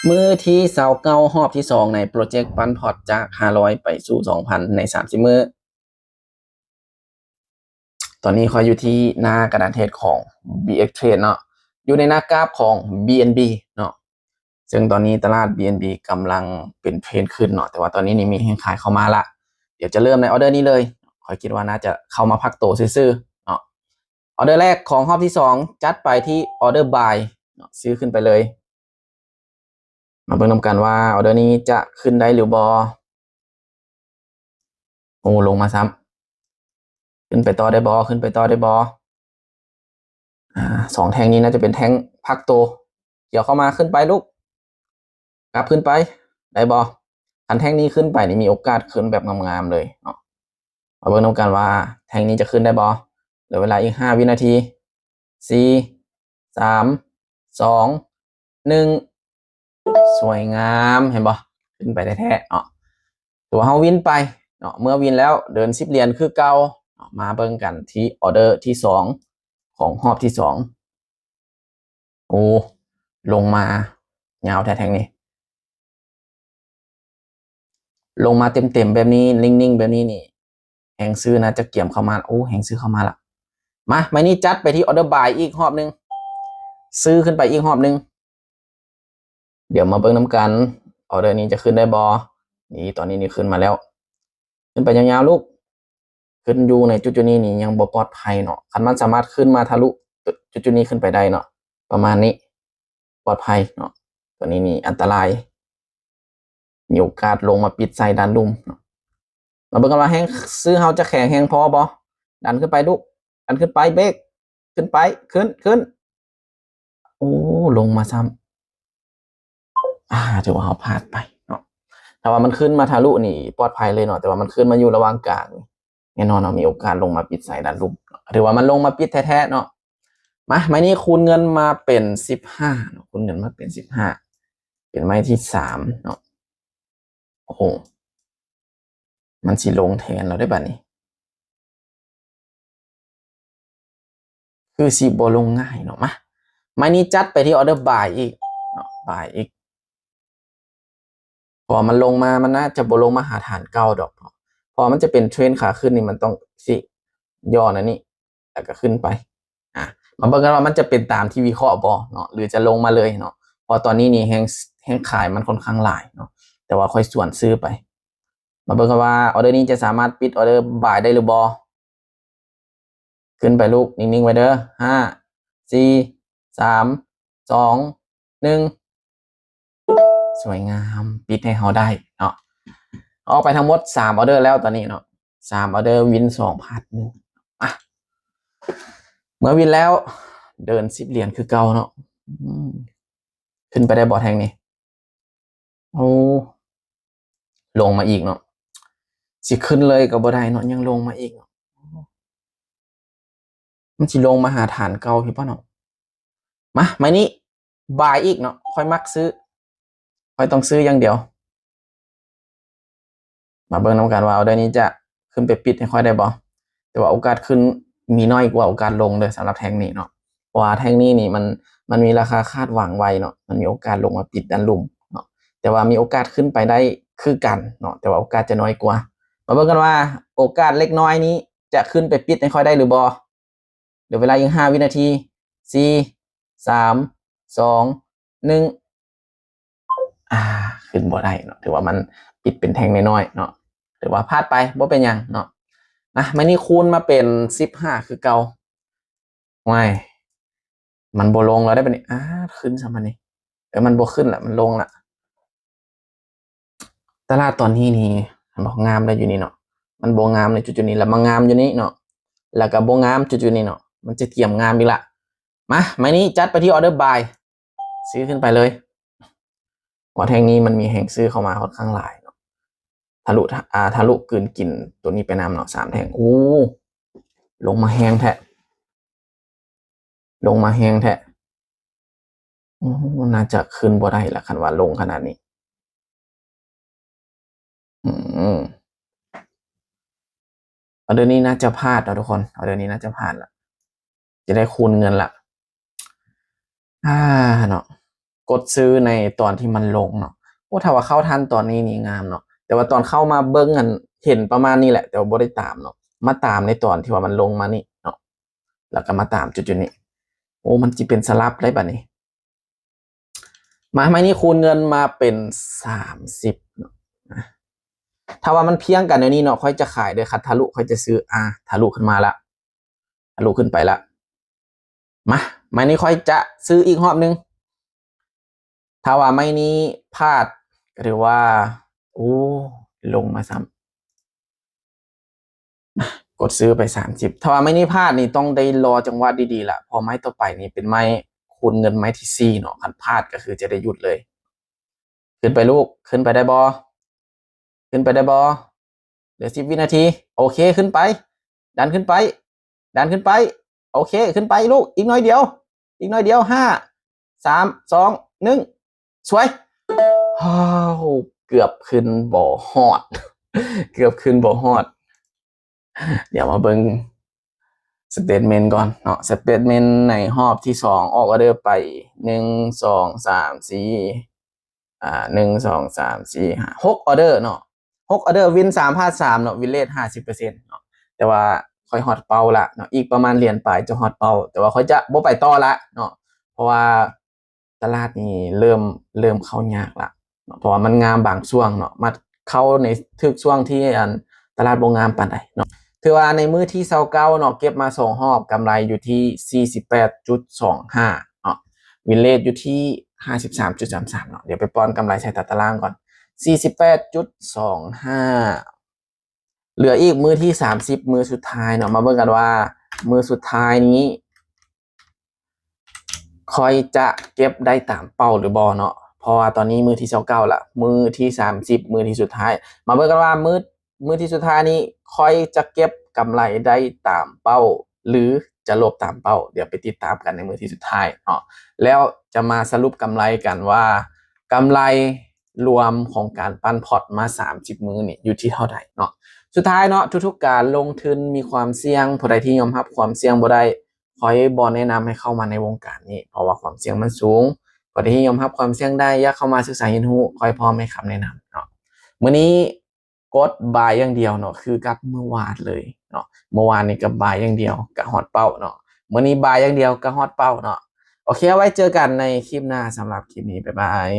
ມື້ທີซาวเก้า ຮອບທີສອງໃນໂປຣເຈັກປັ່ນພອດຈາກຫ້າຮ້ອຍໄປສູ່ສອງພັນໃນສາມສິບມື້. ຕອນນີ້ຂ້ອຍຢູ່ທີ່ໜ້າກະດານເທຣດຂອງ BXTrade ເນາະ, ຢູ່ໃນໜ້າກຣາຟຂອງ BNB ເນາະ. ເຊິ່ງຕອນນີ້ຕະຫຼາດ BNB ກຳລັງເປັນເທຣນຂຶ້ນເນາະ, ແຕ່ວ່າຕອນນີ້ນີ້ມີແຮງຂາຍເຂົ້າມາລະ. ດຽວຈະເລີ່ມໃນອອເດີນີ້ເລີຍ, ຂ້ອຍຄິດວ່າໜ້າຈະເຂົ້າມາພັກໂຕຊື່ໆເນາະ. ອອເດີແລກຂອງຮອບທີສອງ ຈັດໄປທີ່ອອເດີບາຍເນາະ, ຊື້ຂຶ້ນໄປເລີຍ. ມາເບິ່ງນຳກັນວ່າອອເດີນີ້ຈະຂຶ້ນໄດ້ຫຼືບໍ່. ໂອ້ ລົງມາຊ້ຳ. ຂຶ້ນໄປຕໍ່ໄດ້ບໍ່? ຂຶ້ນໄປຕໍ່ໄດ້ບໍ່? ອາ ສອງແທ່ງນີ້ໜ້າຈະເປັນແທ່ງພັກໂຕ. ກ່ຽວເຂົ້າມາ, ຂຶ້ນໄປລູກ. ກັບຂຶ້ນໄປ ໄດ້ບໍ່? ຄັນແທ່ງນີ້ຂຶ້ນໄປນີ້ ມີໂອກາດຂຶ້ນແບບງາມໆເລີຍເນາະ. ມາເບິ່ງນຳກັນວ່າແທ່ງນີ້ຈະຂຶ້ນໄດ້ບໍ່. ເຫຼືອເວລາອີກຫ້າວິນາທີ. ສີ່ ສາມ ສອງ ໜຶ່ງ. ສວຍງາມ, ເຫັນບໍ່? ຂຶ້ນໄປແທ້ໆເນາະ. ຖືວ່າເຮົາວິນໄປເນາະ, ເມື່ອວິນແລ້ວເດີນສິບຫຼຽນຄືເກົ່າເນາະ. ມາເບິ່ງກັນທີ່ອອເດີທີສອງຂອງຮອບທີສອງ. ໂອ້ ລົງມາຍາວແທ້ແທ່ງນີ້. ລົງມາເຕັມໆແບບນີ້, ນິ່ງໆແບບນີ້ນີ້, ແຮງຊື້ໜ້າຈະກຽມເຂົ້າມາ. ໂອ້ ແຮງຊື້ເຂົ້າມາລະ. ມາ ໄມ້ນີ້ຈັດໄປທີ່ອອເດີບາຍອີກຮອບໜຶ່ງ, ຊື້ຂຶ້ນໄປອີກຮອບໜຶ່ງ. ດຽວມາເບິ່ງນຳກັນ ອອເດີນີ້ຈະຂຶ້ນໄດ້ບໍ່. ນີ້ ຕອນນີ້ນີ້ຂຶ້ນມາແລ້ວ. ຂຶ້ນໄປຍາວໆລູກ. ຂຶ້ນຢູ່ໃນຈຸດໆນີ້ນີ້ຍັງບໍ່ປອດໄພເນາະ. ຄັນມັນສາມາດຂຶ້ນມາທະລຸຈຸດໆນີ້ຂຶ້ນໄປໄດ້ເນາະ, ປະມານນີ້ ປອດໄພເນາະ. ຕົວນີ້ນີ້ອັນຕະລາຍ, ມີໂອກາດລົງມາປິດໃສ່ດ້ານລຸ່ມເນາະ. ມາເບິ່ງກັນວ່າແຮງຊື້ເຮົາຈະແຂງແຮງພໍບໍ່. ດັນຂຶ້ນໄປລູກ, ດັນຂຶ້ນໄປ, ເບຣກ, ຂຶ້ນໄປ, ຂຶ້ນ, ຂຶ້ນ. ໂອ້ ລົງມາຊ້ຳ. ອາ ຖືວ່າເຮົາພາດໄປເນາະ. ຖ້າວ່າມັນຂຶ້ນມາທະລຸນີ້ປອດໄພເລີຍເນາະ, ແຕ່ວ່າມັນຂຶ້ນມາຢູ່ລະຫວ່າງກາງ ແນ່ນອນເນາະ, ມີໂອກາດລົງມາປິດໃສ່ດ້ານລຸ່ມເນາະ. ຖືວ່າມັນລົງມາປິດແທ້ໆເນາະ. ມາ ໄມ້ນີ້ຄູນເງິນມາເປັນສິບຫ້າເນາະ, ຄູນເງິນມາເປັນສິບຫ້າ ເປັນໄມ້ທີສາມເນາະ. ໂອ້ໂຫ ມັນຊິລົງແທນແລ້ວເດ້ບາດນີ້. ຄືຊິບໍ່ລົງງ່າຍເນາະ. ມາ ໄມ້ນີ້ຈັດໄປທີ່ອອເດີບາຍອີກເນາະ, ບາຍອີກ. ເພາະວ່າມັນລົງມາ, ມັນໜ້າຈະບໍ່ລົງມາຫາຖານເກົ່າດອກເນາະ. ເພາະວ່າມັນຈະເປັນເທຣນຂາຂຶ້ນນີ້, ມັນຕ້ອງຊິຍໍ້ແນວນີ້ ແລ້ວກໍຂຶ້ນໄປ. ອາ ມາເບິ່ງກັນວ່າມັນຈະເປັນຕາມທີ່ວິເຄາະບໍ່ເນາະ ຫຼືຈະລົງມາເລີຍເນາະ. ເພາະຕອນນີ້ນີ້ແຮງ ແຮງຂາຍມັນຄ່ອນຂ້າງຫຼາຍເນາະ, ແຕ່ວ່າຂ້ອຍສວນຊື້ໄປ. ມາເບິ່ງກັນວ່າອອເດີນີ້ຈະສາມາດປິດອອເດີບາຍໄດ້ຫຼືບໍ່. ຂຶ້ນໄປລູກ, ນິ່ງໆໄວ້ເດີ. ຫ້າ ສີ່ ສາມ ສອງ ໜຶ່ງ. ສວຍງາມ, ປິດໃຫ້ເຮົາໄດ້ເນາະ. ອອກໄປທັງໝົດສາມອອເດີແລ້ວຕອນນີ້ເນາະ, ສາມອອເດີ ວິນສອງ ພາດໜຶ່ງ. ອະ ເມື່ອວິນແລ້ວ ເດີນສິບຫຼຽນຄືເກົ່າເນາະ. ອືມ ຂຶ້ນໄປໄດ້ບໍ່ແທ່ງນີ້? ໂອ້ ລົງມາອີກເນາະ, ຊິຂຶ້ນເລີຍກໍບໍ່ໄດ້ເນາະ, ຍັງລົງມາອີກເນາະ. ມັນຊິລົງມາຫາຖານເກົ່າຢູ່ບໍ່ເນາະ? ມາ ໄມ້ນີ້ບາຍອີກເນາະ, ຂ້ອຍມັກຊື້, ຂ້ອຍຕ້ອງຊື້ຢ່າງດຽວ. ມາເບິ່ງນຳກັນວ່າອອເດີນີ້ຈະຂຶ້ນໄປປິດໃຫ້ຂ້ອຍໄດ້ບໍ່? ແຕ່ວ່າໂອກາດຂຶ້ນມີໜ້ອຍກວ່າໂອກາດລົງເດີ ສຳລັບແທ່ງນີ້ເນາະ. ເພາະວ່າແທ່ງນີ້ນີ້ມັນ ມັນມີລາຄາຄາດຫວັງໄວ້ເນາະ, ມັນມີໂອກາດລົງມາປິດດ້ານລຸ່ມເນາະ, ແຕ່ວ່າມີໂອກາດຂຶ້ນໄປໄດ້ຄືກັນເນາະ, ແຕ່ວ່າໂອກາດຈະໜ້ອຍກວ່າ. ມາເບິ່ງກັນວ່າໂອກາດເລັກນ້ອຍນີ້ຈະຂຶ້ນໄປປິດໃຫ້ຂ້ອຍໄດ້ຫຼືບໍ່? ເຫຼືອເວລາອີກຫ້າວິນາທີ. ສີ່ ສາມ ສອງ ໜຶ່ງ. ອາ ຂຶ້ນບໍ່ໄດ້ເນາະ, ຖືວ່າມັນປິດເປັນແທ່ງນ້ອຍໆເນາະ, ຖືວ່າພາດໄປ, ບໍ່ເປັນຫຍັງເນາະ. ມາ ໄມ້ນີ້ຄູນມາເປັນສິບຫ້າຄືເກົ່າ. ໂອ້ຍ ມັນບໍ່ລົງແລ້ວໄດ໋ບາດນີ້. ອາ ຂຶ້ນຊະບາດນີ້. ເອີ ມັນບໍ່ຂຶ້ນລະ, ມັນລົງລະ. ຕະຫຼາດຕອນນີ້ນີ້ ເຫັນບໍ່ ງາມໄດ້ຢູ່ນີ້ເນາະ, ມັນບໍ່ງາມໃນຈຸດໆນີ້ ແລ້ວມາງາມຢູ່ນີ້ເນາະ, ແລ້ວກໍບໍ່ງາມຈຸດໆນີ້ເນາະ, ມັນຈະກຽມງາມອີກລະ. ມາ ໄມ້ນີ້ຈັດໄປທີ່ອອເດີບາຍ, ຊື້ຂຶ້ນໄປເລີຍ. ເພາະແທ່ງນີ້ມັນມີແຮງຊື້ເຂົ້າມາຄ່ອນຂ້າງຫຼາຍເນາະ, ທະລຸ ອາ ທະລຸກືນກິນຕົວນີ້ໄປນຳເນາະ, ສາມແທ່ງ. ໂອ້ ລົງມາແຮງແທ້. ລົງມາແຮງແທ້. ໂອ້ ໜ້າຈະຂຶ້ນບໍ່ໄດ້ລະ ຄັນວ່າລົງຂະໜາດນີ້. ອືມ ອອເດີນີ້ໜ້າຈະພາດເນາະທຸກຄົນ, ອອເດີນີ້ໜ້າຈະພາດລະ, ຈະໄດ້ຄູນເງິນລະ. ອາ ເນາະ, ໂກ ກົດຊື້ໃນຕອນທີ່ມັນລົງເນາະ. ໂອ້ ຖ້າວ່າເຂົ້າທັນຕອນນີ້ນີ້ງາມເນາະ, ແຕ່ວ່າຕອນເຂົ້າມາເບິ່ງຫັ້ນເຫັນປະມານນີ້ແຫຼະ ແຕ່ວ່າບໍ່ໄດ້ຕາມເນາະ, ມາຕາມໃນຕອນທີ່ວ່າມັນລົງມານີ້ເນາະ, ແລ້ວກໍມາຕາມຈຸດຢູ່ນີ້. ໂອ້ ມັນຊິເປັນສະຫຼັບໄດ້ບັດນີ້. ມາ ໄມ້ນີ້ຄູນເງິນມາເປັນສາມສິບເນາະ. ຖ້າວ່າມັນພຽງກັນແນວນີ້ເນາະ ຂ້ອຍຈະຂາຍເດີ້, ຄັນທະລຸຂ້ອຍຈະຊື້. ອ່າ ທະລຸຂຶ້ນມາລະ ທະລຸຂຶ້ນໄປລະ. ມາ ໄມ້ນີ້ຂ້ອຍຈະຊື້ອີກຮອບໜຶ່ງ. ຖ້າວ່າໄມ້ນີ້ພາດ ກໍຖືວ່າ ໂອ້ ລົງມາຊ້ຳ. ມາ ກົດຊື້ໄປສາມສິບ. ຖ້າວ່າໄມ້ນີ້ພາດນີ້ຕ້ອງໄດ້ລໍຈັງຫວະດີໆລະ, ເພາະໄມ້ຕໍ່ໄປນີ້ເປັນໄມ້ຄູນເງິນໄມ້ທີສີ່ເນາະ, ຄັນພາດກໍຄືຈະໄດ້ຢຸດເລີຍ. ຂຶ້ນໄປລູກ, ຂຶ້ນໄປໄດ້ບໍ່? ຂຶ້ນໄປໄດ້ບໍ່? ເຫຼືອສິບວິນາທີ. ໂອເຄ, ຂຶ້ນໄປ, ດັນຂຶ້ນໄປ, ດັນຂຶ້ນໄປ. ໂອເຄ, ຂຶ້ນໄປລູກ, ອີກໜ້ອຍດຽວ, ອີກໜ້ອຍດຽວ. ຫ້າ ສາມ ສອງ ໜຶ່ງ. ສວຍ. ໂອ້ ເກືອບຂຶ້ນບໍ່ຮອດ, ເກືອບຂຶ້ນບໍ່ຮອດ. ດຽວມາເບິ່ງສະເຕດເມັນກ່ອນເນາະ. ສະເຕດເມັນໃນຮອບທີສອງ ອອກອອເດີໄປ ໜຶ່ງ ສອງ ສາມ ສີ່ ອ່າ ໜຶ່ງ ສອງ ສາມ ສີ່ ຫ້າ ຫົກອອເດີເນາະ, ຫົກອອເດີ ວິນສາມ ພາດສາມເນາະ, ວິນເລດຫ້າສິບເປີເຊັນເນາະ. ແຕ່ວ່າຂ້ອຍຮອດເປົ້າລະເນາະ, ອີກປະມານຫຼຽນປາຍຈະຮອດເປົ້າ, ແຕ່ວ່າຂ້ອຍຈະບໍ່ໄປຕໍ່ລະເນາະ, ເພາະວ່າຕະຫຼາດນີ້ເລີ່ມ ເລີ່ມເຂົ້າຍາກລະເນາະ, ເພາະວ່າມັນງາມບາງຊ່ວງເນາະ, ມາເຂົ້າໃນຖືກຊ່ວງທີ່ ອັນ ຕະຫຼາດບໍ່ງາມປານໃດເນາະ. ຖືວ່າໃນມື້ທີຊາວເກົ້າເນາະ ເກັບມາສອງຮອບ, ກຳໄລຢູ່ທີ່ສີ່ສິບແປດຈຸດສອງຫ້າເນາະ, ວິນເລດຢູ່ທີ່ຫ້າສິບສາມຈຸດສາມສາມເນາະ. ດຽວໄປປ້ອນກຳໄລໃສ່ຕາຕະລາງກ່ອນ, ສີ່ສິບແປດຈຸດສອງຫ້າ. ເຫຼືອອີກມື້ທີສາມສິບ ມື້ສຸດທ້າຍເນາະ, ມາເບິ່ງກັນວ່າມື້ສຸດທ້າຍນີ້ຂ້ອຍຈະເກັບໄດ້ຕາມເປົ້າຫຼືບໍ່ເນາະ, ເພາະວ່າຕອນນີ້ມື້ທີຊາວເກົ້າລະ, ມື້ທີສາມສິບ ມື້ທີ່ສຸດທ້າຍ. ມາເບິ່ງກັນວ່າມື້ ມື້ທີ່ສຸດທ້າຍນີ້ຂ້ອຍຈະເກັບກຳໄລໄດ້ຕາມເປົ້າ ຫຼື ຈະລົບຕາມເປົ້າ. ດຽວໄປຕິດຕາມກັນໃນມື້ທີ່ສຸດທ້າຍເນາະ, ແລ້ວຈະມາສະຫຼຸບກຳໄລກັນວ່າ ກຳໄລລວມຂອງການປັ່ນພອດມາສາມສິບມື້ນີ້ຢູ່ທີ່ເທົ່າໃດເນາະ. ສຸດທ້າຍເນາະ, ທຸກໆການລົງທຶນມີຄວາມສ່ຽງ, ຜູ້ໃດທີ່ຍອມຮັບຄວາມສ່ຽງບໍ່ໄດ້ ຂ້ອຍບໍ່ແນະນຳໃຫ້ເຂົ້າມາໃນວົງການນີ້ ເພາະວ່າຄວາມສ່ຽງມັນສູງ. ຜູ້ໃດທີ່ຍອມຮັບຄວາມສ່ຽງໄດ້ ຢາກເຂົ້າມາສຶກສາຮຽນຮູ້, ຂ້ອຍພ້ອມໃຫ້ຄຳແນະນຳເນາະ. ມື້ນີ້ ກົດບາຍຢ່າງດຽວເນາະ, ຄືກັບມື້ວານເລີຍເນາະ, ມື້ວານນີ້ກໍບາຍຢ່າງດຽວກໍຮອດເປົ້າເນາະ, ມື້ນີ້ບາຍຢ່າງດຽວກໍຮອດເປົ້າເນາະ. ໂອເຄ, ໄວ້ເຈີກັນໃນຄລິບໜ້າ, ສຳລັບຄລິບນີ້ ບາຍບາຍ.